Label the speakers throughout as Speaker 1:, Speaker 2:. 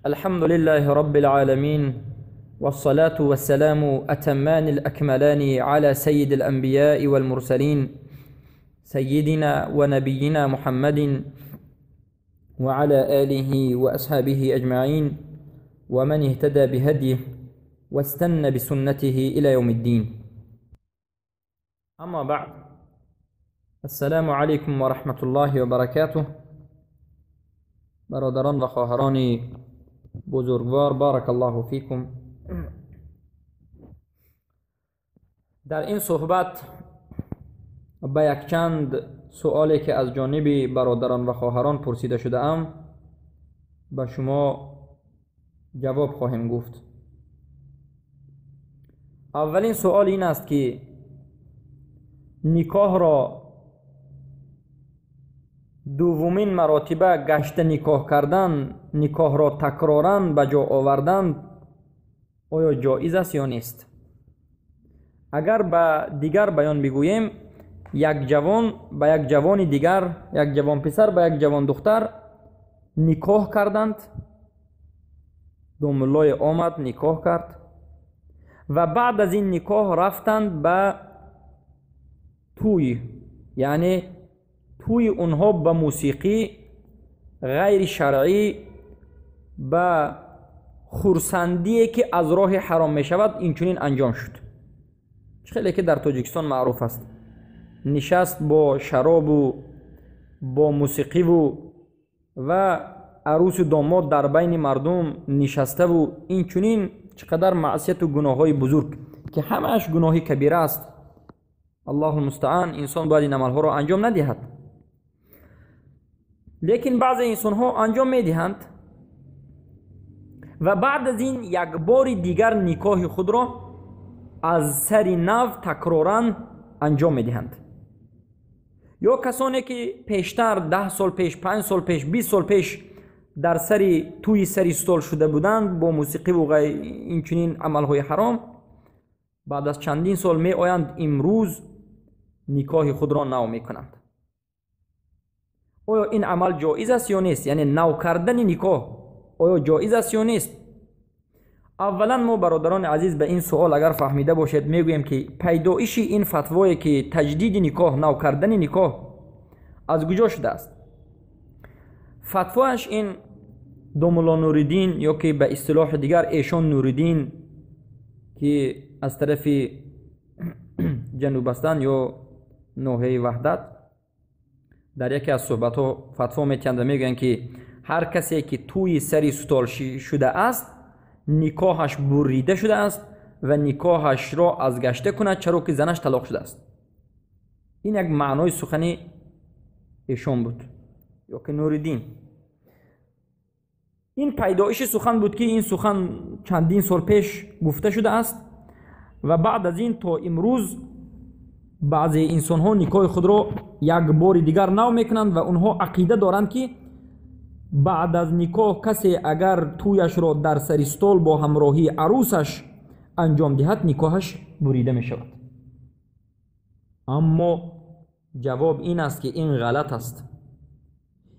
Speaker 1: الحمد لله رب العالمين، والصلاة والسلام أتمان الأكملان على سيد الأنبياء والمرسلين، سيدنا ونبينا محمد وعلى آله وأصحابه أجمعين، ومن اهتدى بهديه واستنى بسنته إلى يوم الدين. أما بعد، السلام عليكم ورحمة الله وبركاته. برادران و خواهران بزرگوار، بارک الله فیکم. در این صحبت به یک چند سوالی که از جانب برادران و خواهران پرسیده شده ام به شما جواب خواهیم گفت. اولین سوال این است که نکاح را دومین مراتبه گشت نکاح کردن، نکاح را تکرارا به جا آوردن آیا جایز است یا نیست؟ اگر به دیگر بیان بگوییم، یک جوان به یک جوان دیگر، یک جوان پسر به یک جوان دختر نکاح کردند، دوملای آمد نکاح کرد و بعد از این نکاح رفتند به توی، یعنی توی اونها به موسیقی غیر شرعی، به خرسندی که از راه حرام می شود اینچنین انجام شد. خیلی که در تاجیکستان معروف است، نشست با شراب و با موسیقی و عروس و داماد در بین مردم نشسته و اینچنین چقدر معصیت و گناه های بزرگ که همش گناه کبیره است. الله المستعان، انسان باید این عملها را انجام ندهد، لیکن بعض انسان ها انجام میدهند و بعد از این یک بار دیگر نکاح خود را از سر نو تکرارا انجام میدهند. یا کسانی که پیشتر 10 سال پیش، 5 سال پیش، 20 سال پیش در سر توی سری ستول شده بودند با موسیقی و اینچنین عملهای حرام، بعد از چندین سال می آیند امروز نکاح خود را نو می کنند. آیا این عمل جایز است یا نیست؟ یعنی نو کردن نکاح آیا جایز است یا نیست؟ اولا ما برادران عزیز به این سوال اگر فهمیده باشید میگوییم که پیدایش این فتوایی که تجدید نکاح، نو کردن نکاح از کجا شده است؟ فتوایش این دوملا نوریدین یا که به اصطلاح دیگر ایشان نوریدین که از طرف جنوبستان یا ناحیه وحدت در یکی از صحبت‌ها فتوا می‌دهند و میگویند که هر کسی که توی سری ستال شده است نکاحش بریده شده است و نکاحش را از گشته کند، چرا که زنش طلاق شده است. این یک معنای سخنی ایشان بود یا که نوریدین. این پیدایش سخن بود که این سخن چندین سال پیش گفته شده است و بعد از این تا امروز بعضی انسان ها نکاح خود را یک بار دیگر نو میکنند و اونها عقیده دارند که بعد از نکاح کسی اگر تویش را در سریستول با همراهی عروسش انجام دهد نکاحش بریده می شود. اما جواب این است که این غلط است،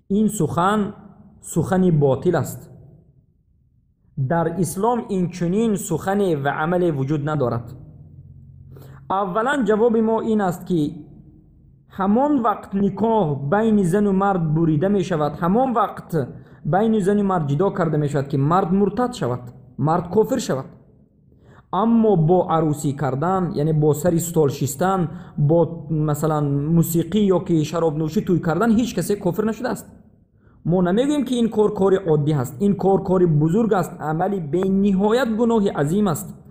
Speaker 1: این سخن سخن باطل است. در اسلام این چنین سخن و عمل وجود ندارد. اولا جواب ما این است که همان وقت نکاح بین زن و مرد بریده می شود، همان وقت بین زن و مرد جدا کرده می شود که مرد مرتد شود، مرد کافر شود. اما با عروسی کردن، یعنی با سری ستول شستن، با مثلا موسیقی یا که شراب نوشی توی کردن هیچ کسی کافر نشده است. ما نمیگوییم که این کار کار عادی هست، این کار کار بزرگ است، عملی به نهایت گناه عظیم است.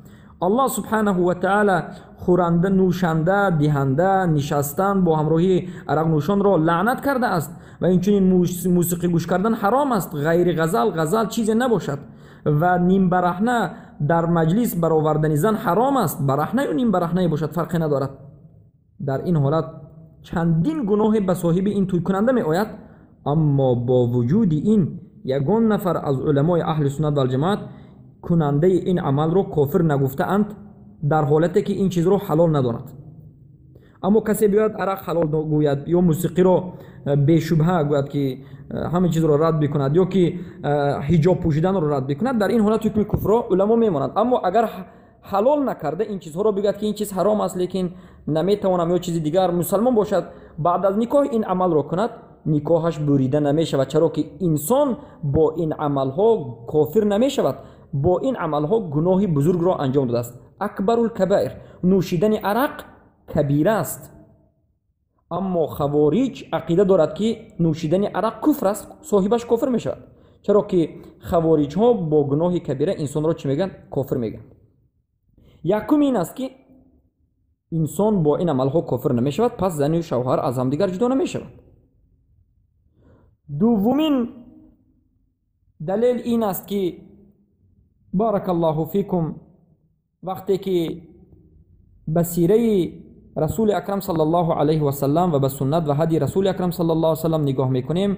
Speaker 1: الله سبحانه و تعالی خورنده، نوشنده، دهنده، نشستن با همراهی عرق نوشان را لعنت کرده است و اینچنین موسیقی گوش کردن حرام است، غیر غزل، غزل چیزی نباشد و نیم برهنه در مجلس برآوردن زن حرام است، برهنه یا نیم برهنه باشد فرقی ندارد. در این حالت چندین گناه به صاحب این توی کننده می آید. اما با وجود این یگان نفر از علمای اهل سنت و الجماعت کننده این عمل رو کافر نگفته اند، در حالتی که این چیز رو حلال ندارد. Аммо касе биёяд арақ ҳалол гӯяд ё мусиқиро бешубҳа гӯяд, ки ҳама чизро рад бикунад, ё ки ҳиҷоб пӯшиданро рад бикунад, дар ин ҳолат ҳукми куфрро уламо мемонанд. Аммо агар ҳалол накарда ин чизҳоро бигӯяд, ки ин чиз ҳаром аст, лекин наметавонам ё чизи дигар, мусалмон бошад, баъд аз никоҳ ин амалро кунад, никоҳаш бурида намешавад, чаро ки инсон бо ин амалҳо кофир намешавад, бо ин амалҳо гуноҳи бузургро анҷом додааст. Акбарул кабаир. Нӯшидани арақ кабира аст, аммо хавориҷ ақида дорад, ки нӯшидани арақ куфр аст, соҳибаш кофир мешавад, чаро ки хавориҷҳо бо гуноҳи кабира инсонро чӣ мегӯянд? Кофир мегӯянд. Якум ин аст, ки инсон бо ин амалҳо кофир намешавад, пас зану шавҳар аз ҳамдигар ҷудо намешавад. Дуввумин далел ин аст, ки بارك الله فيكم вақте ки ба сираи расули акрам صلى الله عليه وسلم ва ба суннат ва ҳадии расули акрам صلى الله عليه وسلم нигоҳ мекунем,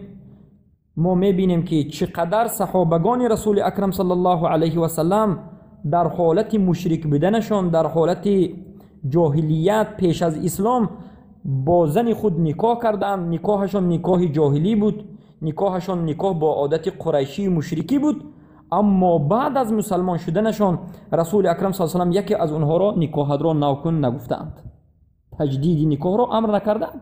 Speaker 1: мо мебинем, ки чӣ қадар саҳобагони расули акрам صلى الله عليه وسلم дар ҳолати мушрик буданашон, дар ҳолати ҷоҳилият, пеш аз ислом бо зани худ никоҳ кардаанд. Никоҳашон никоҳи ҷоҳилӣ буд, никоҳашон никоҳ бо одати қурайшии мушрикӣ буд, аммо баъд аз мусалмон шуданашон расули акрам с салам яке аз онҳоро никоҳатро нав кун нагуфтаанд, таҷдиди никоҳро амр накардаанд.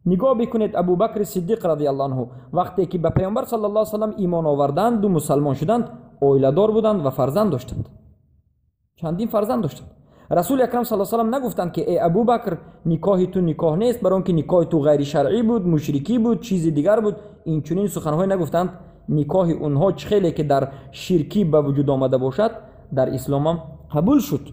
Speaker 1: Нигоҳ бикунед, Абубакри Сиддиқ رضي الله عنه вақте ки ба паёмбар صلى الله васалам имон оварданду мусалмон шуданд, оиладор буданд ва фарзанд доштанд, чандин фарзанд доштанд. Расули акрам с салам нагуфтанд, ки э Абубакр, никоҳи ту никоҳ нест, бар он ки никоҳи ту ғайришаръӣ буд, мушрикӣ буд, чизи дигар буд. Инчунин суханҳое нагуфтанд. Никоҳи онҳо чӣ хеле ки дар ширкӣ ба вуҷуд омада бошад, дар исломам қабул шуд.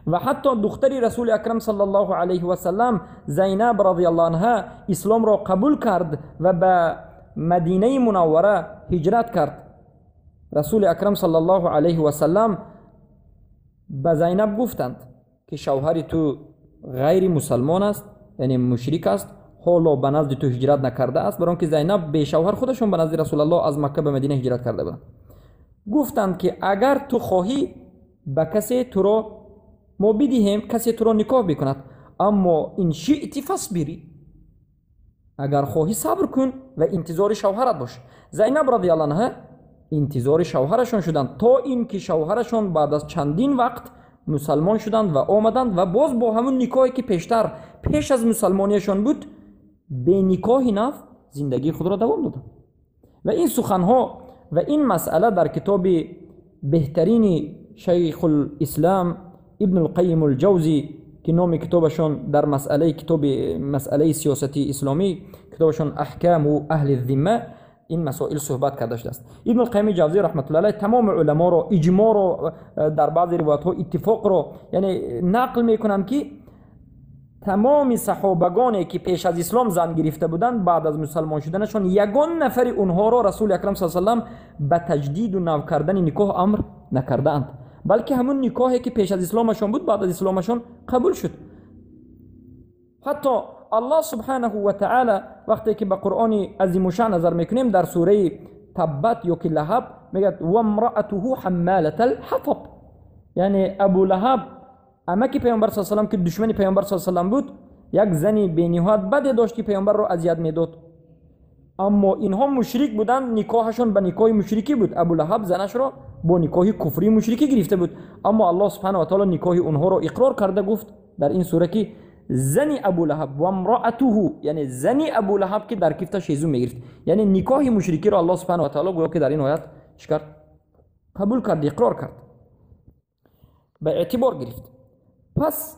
Speaker 1: Ва ҳатто духтари расули акрам صلى الله عليه وسلم Зайнаб رضي الله عنها исломро қабул кард ва ба Мадинаи Мунаввара ҳиҷрат кард. Расули акрам صلى الله عليه وسلم ба Зайнаб гуфтанд, ки шавҳари ту ғайри мусалмон аст, яъне мушрик аст, ҳоло ба назди ту ҳиҷрат накардааст, бар он ки Зайнаб бешавҳар худашон ба назди Расулаллоҳ аз Макка ба Мадина ҳиҷрат карда буданд. Гуфтанд, ки агар ту хоҳӣ, ба касе туро мо бидиҳем, касе туро никоҳ бикунад, аммо إن شئت فاصبري, агар хоҳӣ, сабр кун ва интизори шавҳарат бош. Зайнаб رضي الله عنها интизори шавҳарашон шуданд, то ин ки шавҳарашон баъд аз чандин вақт мусалмон шуданд ва омаданд ва боз бо ҳамун никоҳе, ки пештар, пеш аз мусалмонияшон буд, бе никоҳи нав зиндагии худро давом доданд. Ва ин суханҳо ва ин масъала дар китоби беҳтарини Шайхулислам Ибнулқайим Улҷавзӣ, ки номи китобашон дар масъалаи китоби масъалаи сиёсати исломӣ, китобашон «Аҳкаму аҳли зимма», ин масоил суҳбат карда шудааст. Ибнулқайими Ҷавзӣ رحمة الله عليه тамоми уламоро, иҷморо, дар баъзе ривоятҳо иттифоқро, яъне нақл мекунанд, ки тамоми саҳобагоне, ки пеш аз ислом зан гирифта буданд, баъд аз мусалмон шуданашон ягон нафари онҳоро расули акрам с салам ба таҷдиду нав кардани никоҳ амр накардаанд, балки ҳамун никоҳе, ки пеш аз исломашон буд, баъд аз исломашон қабул шуд. Ҳатто Аллоҳ سبحانه وتعالى вақте ки ба Қуръони азимушшаън назар мекунем, дар сураи Таббат ё ки Лаҳаб мегӯяд: وامرأته حمالة الحطب, яъне Абу Лаҳаб, амаки паёмбар с салам, ки душмани паёмбар с салам буд, як зани бениҳоят баде дошт, ки паёмбарро азият медод. Аммо инҳо мушрик буданд, никоҳашон ба никоҳи мушрикӣ буд. Абу Лаҳаб занашро бо никоҳи куфрии мушрикӣ гирифта буд, аммо Аллоҳ سبحانه وتعالى никоҳи онҳоро иқрор карда гуфт дар ин сура, ки зани Абу Лаҳаб وامرأته, яъне зани Абу Лаҳаб, ки дар кифташ ҳезум мегирифт. Яъне никоҳи мушрикиро Аллоҳ سبحانه وتعالى гӯё ки дар ин оят чӣ кард? Қабул кард, иқрор кард, ба эътибор гирифт. Пас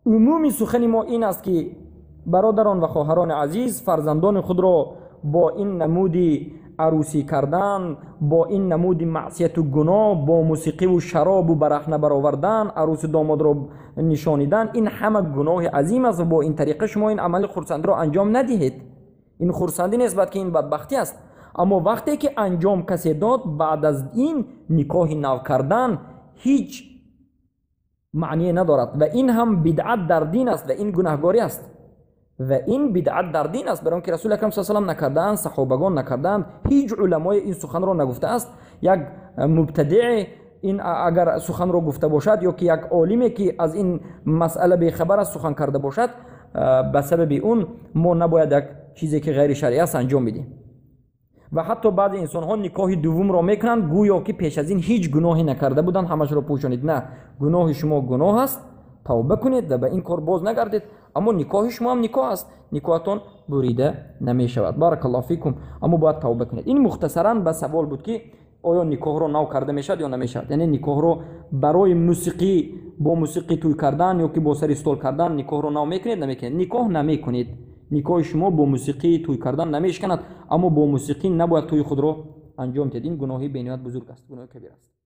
Speaker 1: умуми сухани мо ин аст, ки бародарон ва хоҳарони азиз, фарзандони худро бо ин намуди арӯсӣ кардан, бо ин намуди маъсияту гуноҳ, бо мусиқиву шаробу бараҳна баровардан, арӯсу домодро нишонидан, ин ҳама гуноҳи азим аст ва бо ин тариқа шумо ин амали хурсандиро анҷом надиҳед. Ин хурсандӣ нест, балки ин бадбахтӣ аст. Аммо вақте ки анҷом касе дод, баъд аз ин никоҳи нав кардан ҳеҷ маъние надорад ва ин ҳам бидъат дар дин аст ва ин гунаҳгорӣ аст ва ин бидъат дар дин аст, барои он ки расули акрам с салам накардаанд, саҳобагон накардаанд, ҳеҷ уламое ин суханро нагуфтааст. Як мубтадие ин агар суханро гуфта бошад ё ки як олиме ки аз ин масъала бехабар аст сухан карда бошад, ба сабаби он мо набояд як чизе ки ғайри шаръӣ аст анҷом бидиҳем. Ва ҳатто баъзе инсонҳо никоҳи дуввумро мекунанд, гӯё ки пеш аз ин ҳеҷ гуноҳе накарда буданд, ҳамашро пӯшонид. На, гуноҳи шумо гуноҳ аст, тавба кунед ва ба ин кор боз нагардед, аммо никоҳи шумо ҳам никоҳ аст, никоҳатон бурида намешавад. Баракаллоҳу фикум. Аммо бояд тавба кунед. Ин мухтасаран ба савол буд ки оё никоҳро нав карда мешавад ё намешавад, яъне никоҳро барои мусиқӣ, бо мусиқӣ тӯй кардан ё ки бо сари стол кардан никоҳро нав мекунед, намекунед? Никоҳ намекунед. Никоҳи шумо бо мусиқӣ тӯй кардан намешканад, аммо бо мусиқӣ набояд тӯи худро анҷом диҳед. Ин гуноҳи бениҳоят бузург аст, гуноҳи кабир аст.